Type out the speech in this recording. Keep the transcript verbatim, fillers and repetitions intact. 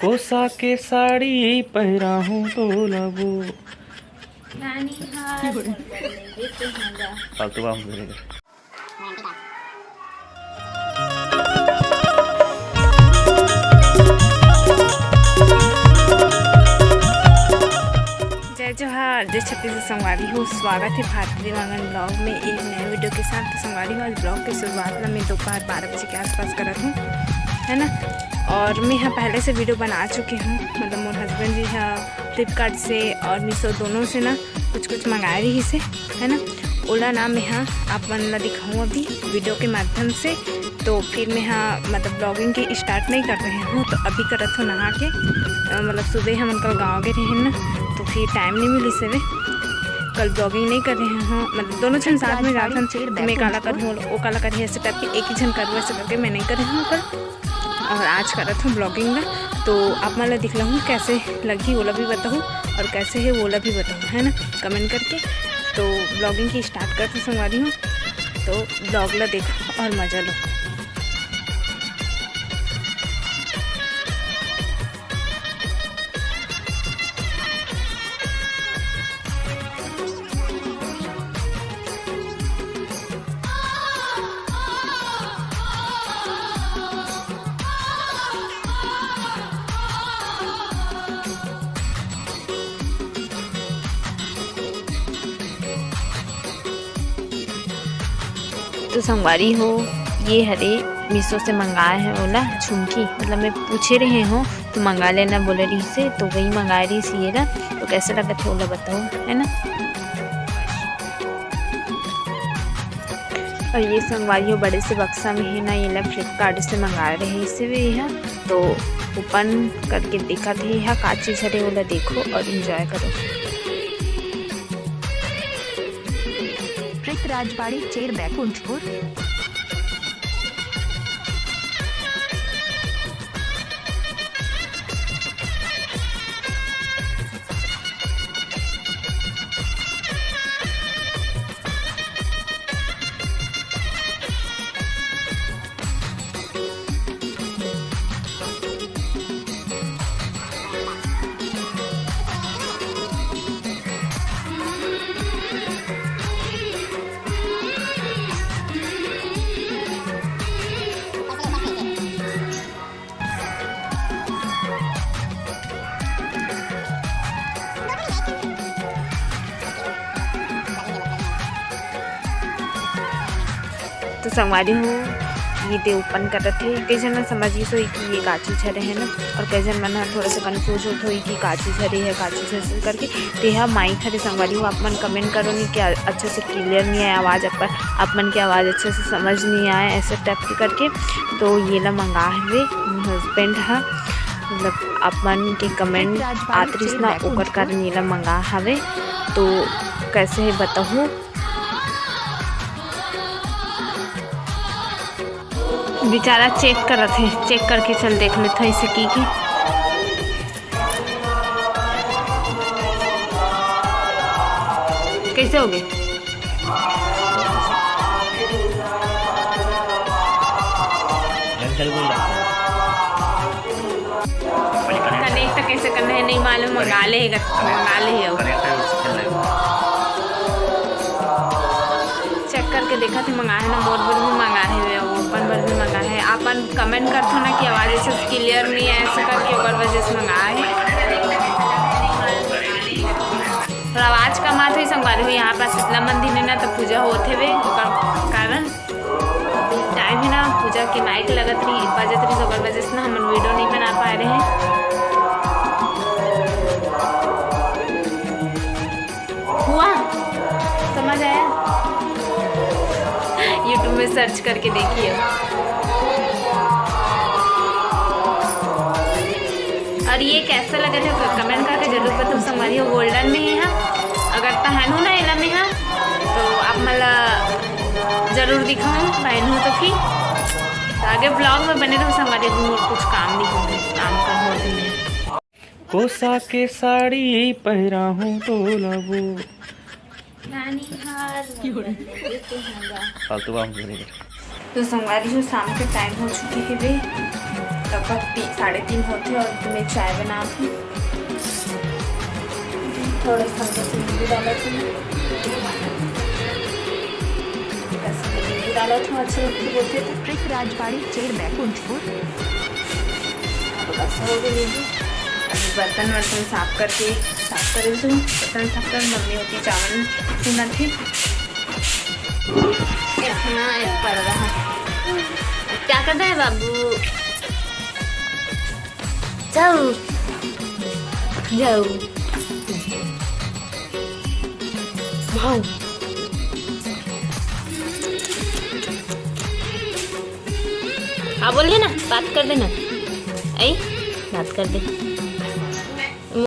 कोसा के साड़ी पहिराहूं तोला वो। नानी हार बोल बोल देते हैं गा। फालतू काम करेगा। जय जोहार, जय छत्तीसगढ़ संगवारी हो। स्वागत है भारती देवांगन ब्लॉग में एक नए वीडियो के साथ। तो संगवारी हो, आज ब्लॉग के शुरुआत ना मैं दोपहर बारह बजे के आसपास करत हूँ, है ना। और मैं यहाँ पहले से वीडियो बना चुकी हूँ, मतलब मोर हस्बैंड जी यहाँ फ्लिपकार्ट से और मीशो दोनों से ना कुछ कुछ मंगाए रही से, है ना। ओला ना मैं हाँ आप मन ला दिखाऊँ अभी वीडियो के माध्यम से। तो फिर मैं हाँ मतलब ब्लॉगिंग के स्टार्ट नहीं कर रही हूँ, तो अभी करत हूँ नहा के। अ, मतलब सुबह हमन कल गाँव गए रहे ना, तो फिर टाइम नहीं मिली से वे। कल ब्लॉगिंग नहीं कर रहे हूँ, मतलब दोनों झन साथ में जाथन, तो मैं काला करहूँ, वो काला करही, ऐसे टाइप के एक ही झन करूँ, ऐसे करके मैं नहीं कर रही हूँ कल। और आज करत हूँ ब्लॉगिंग ना, तो आप मन ला दिखलाहूँ कैसे लगही, ओला भी बताहूँ और कैसे है, ओला भी बताहूँ, है ना, कमेंट करके। तो ब्लॉगिंग की स्टार्ट करत हूँ संगवारी हो, तो ब्लॉग ला देखो और मजा लो। तो संगवारी हो, ये हरे मीशो से मंगाए हे ओला झुमकी, मतलब मैं पूछे रहे हूँ तो मंगा लेना बोले रहिसे, तो वही मंगाए रहिसे ये ला। तो कैसे लगत हे ओला बताओ, है ना। और ये संगवारी हो बड़े से बक्सा में है ना, ये ला फ्लिपकार्ट से मंगाए रहिसे वे हा। तो ओपन करके दिखत हे हा का चीज हरे, ओला देखो और एंजॉय करो। प्रीत राजबाड़ी चेर बैकुंठपुर। तो संगवारी हो, ये दे ओपन करत हे। कई झन मन समझ गिस होही कि ये का चीज हरे, है ना, और कई झन मन ह थोड़ा सा कंफ्यूज होत होही कि का चीज हरे है, का चीज हरे करके। तेहा माइक हरे संगवारी हो, आप मन कमेंट करो नहीं कि अच्छा से क्लियर नहीं आए आवाज, आप, आप मन के आवाज अच्छा से समझ नहीं आए, ऐसे टाइप के करके। तो ये ला मंगा हवे हस्बैंड ह, मतलब आप मन के कमेंट आत रिहिस ना, ओकर कारण ये ला मंगा हवे। तो कैसे है बताहू, बेचारा चेक करत हे, चेक करके चल देख लेत हे इसे की, की कैसे हो गए। कनेक्ट तो कैसे करना है नहीं मालूम, मंगा ले, मंगा ले हो। चेक करके देखा थे, मंगा है ना, मोर बर भी मंगा है, अपन बर भी मंगा है। अपन कमेंट करथो ना कि आवाज ऐसे क्लियर नहीं है, ऐसे करके ओकर वजह से मंगा है। थोड़ा आवाज कम आत होही संगवारी हो, यहाँ पास शीतला मंदिर है ना, तो पूजा होत हेवे, ओकर कारण टाइम है ना, पूजा के माइक लगत रही, बजत रही, ओकर वजह से ना हमन वीडियो नहीं बना पा रहे हैं। हुआ, समझ आया? YouTube में सर्च करके देखिए। और ये कैसा लगा था, कमेंट करके जरूर बताओ। संगवारी हो, गोल्डन में ही है, अगर पहनू ना एला में है तो आप मला जरूर दिखाऊँ, पहनू तो फिर। तो आगे ब्लॉग में बने रहो संगवारी, अभी मोर कुछ काम नहीं होंगे, काम का हो भी नहीं। कोसा के साड़ी पहिराहूं तोला वो। नानी हार मोर बर लेके आऊंगा। फालतू काम करेगा। तो संगवारी हो, शाम के टाइम हो चुकी है बे, लगभग ती-, साढ़े तीन होथे और मैं चाय बनात हूँ। थोड़ा सा हल्का सा नींबू डालत हूँ। बस, नींबू डालत हूँ, अच्छा लगथे बोलथे तो। ट्रिक राजबाड़ी, चेर बैकुंठपुर। अब बस हो गई नींबू। अभी बर्तन वर्तन साफ करके, साफ करे हूँ, बर्तन साफ कर, मम्मी होती चावल सुनत हे। इतना एक पड़ रहा। क्या करता है बाबू? जाऊ, जाऊ। भाऊ। हाँ, बोलिए ना, बात कर देना। आई, बात कर दे।